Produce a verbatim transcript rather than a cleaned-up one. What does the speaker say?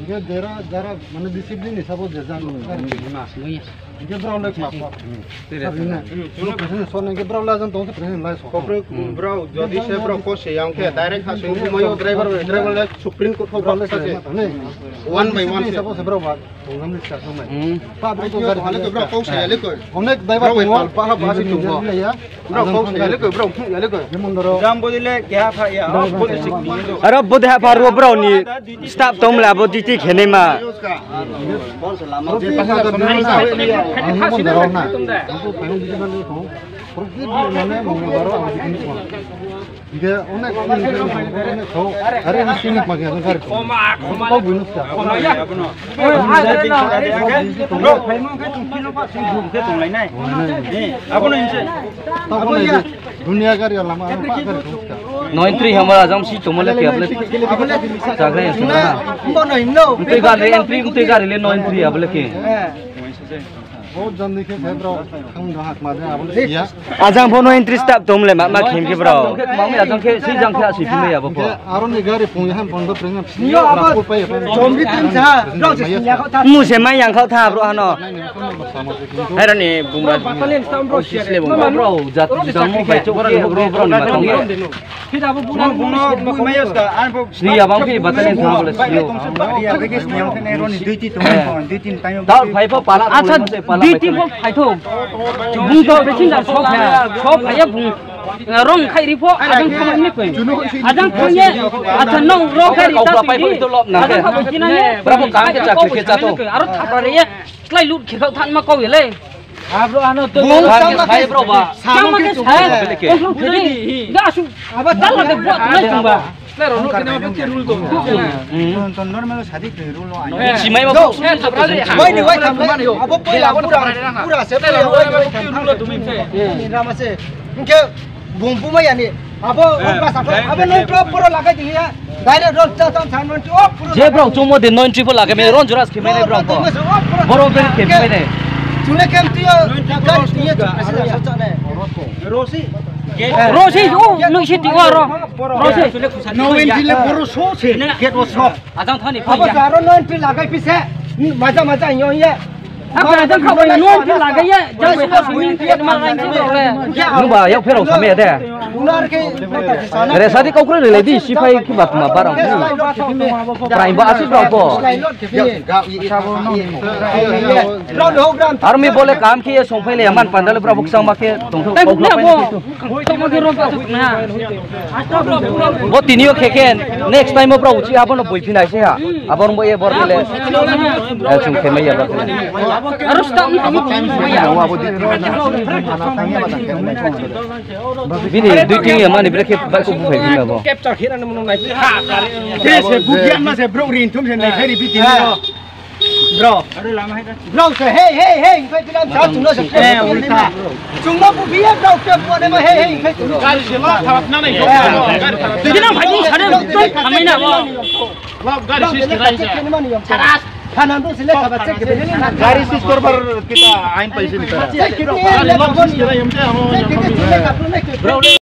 Hingke jera, jera, mane discipline ni sabo je jang, gari ni ma. Hingke brao le kma kma. Sir, ne. Sir, ne, sir, ne, hingke brao le jang tong se president lai so. Kopre, brao, jodi se brao kose yang khe, direct ha sung bumayo driver, driver le Supreme Court ho brao le sa se. One by one se. Sabo se brao ba. Program ni start nai. Hmm. Pa, brao to gari hale ko brao kau se ya le ko. Onek driver brao tongo. Pal pa ha ba si tongo. Brao kau se ya le ko, brao ya le ko. Jemon doro. Jam bodi le keha pha ya. Aro bodi ha pha ro brao ni staff tong le abo duty khe nai ma. Ang jemon doro na. Ang to phai di na le ko. Program ni mane mong baro ang duty ni ko. Hingke onek, onek kau, are ni sini pagi ang gari. Kau bunuh sa. Dunia gari lama, apa gari kau sa. Noin tri hamar ajam si tongmo le ke able. Sagai yang sini. Mtui gari entry, mtui gari le noin tri able ke. Ajang pho no entry staff tong le ma, ma khem khe brao. Ajang khe, si jang khe asi phi mai abo pho. Aro ni gari pung ya ham pon do preng. Mu se mai yang khau tha bro hano. Hai ro ni bumba. Bro, jat jang mo bai chok bro, bro ni ma tong. Sini abang phi battalion thang bole sini. Dal phai pho pala. Acha, duty pho phai tho. Bung to besin da so phai. So phai ya bung. Rong khai ri pho ajang thang ni koi. Ajang thang ye. Acha nong rong khai ri ta pai pho. Ajang thang ni. Brabo kam khe chakri khe cha tho. Aro thapra re ye. Klai lut khe khau than ma kau ye le. Abo ano to. Bung sam ma khe bro ba. Sam ma khe sa. Bele khe. Ga su. Abo dal la de buat na chung ba. Klai rao no kene ma khe rule tong. Ton ton normal sadi khe rule no ai. Si mai ba. Wai ni wai tham le. Abo poila pura pura se poila wai ni wai tham. Rule tong mi se. Ni rama se. Hingke bung buma ya ni. Abo, abo noi pro pro lagai di ya. Direct road cha tang tang noi pro pro. Je brao chomo de noi tri pho lagai me ron jora skhi mai nai brao pho. Boro beri khe mai nai. Chule kem tiyo, gari tiyo, chule sa sa nai. Rosi. Rosi, o noi si tiyo ro. Rosi. Noi tri le boro so se, get wo so. Ajang thani. Abo sa ro noi tri lagai phi se. Maja maja yo ye. Apa ajang kha bai no phi lagai ye, jang bai ha sini phi ma ngai se rao le. Nungba yak pherao samai de. Re sadi kau kre le di, sipai khe ba tma barang. Prai ba asi brao pho. Army bole kam khe ye songphai le man pandal brao buk sang ma khe tong tho. Bo tini yo khe khe, next time wo brao uchi abo no boi phi nai se ha. Abo rung bo ye bor le. Chung khe mai ya ba. Bini dui tin ya mani bre khe bai ko buphai phi na bo. Capture khe na mo nai. Te se bugian ma se bro rin thum se nai khe ri bi tin. Bro. Bro se, hey, hey, hey, hingkhai phi lam sa chung no se. Eh, ulta. Chung no bu bi ya bro ke bu ne ma, hey, hey, hingkhai chung no. Gari se ma tharap na nai. Gari tharap. Bini phai ni sa de, tui khamai na bo. Lab gari sis khe nai se. Thanan do se le kaba check khe. Gari sis korbar kita ain paise ni tara. Check khe. Gari lab sis khe nai yom te amo. Check khe, check khe, check khe. Bro.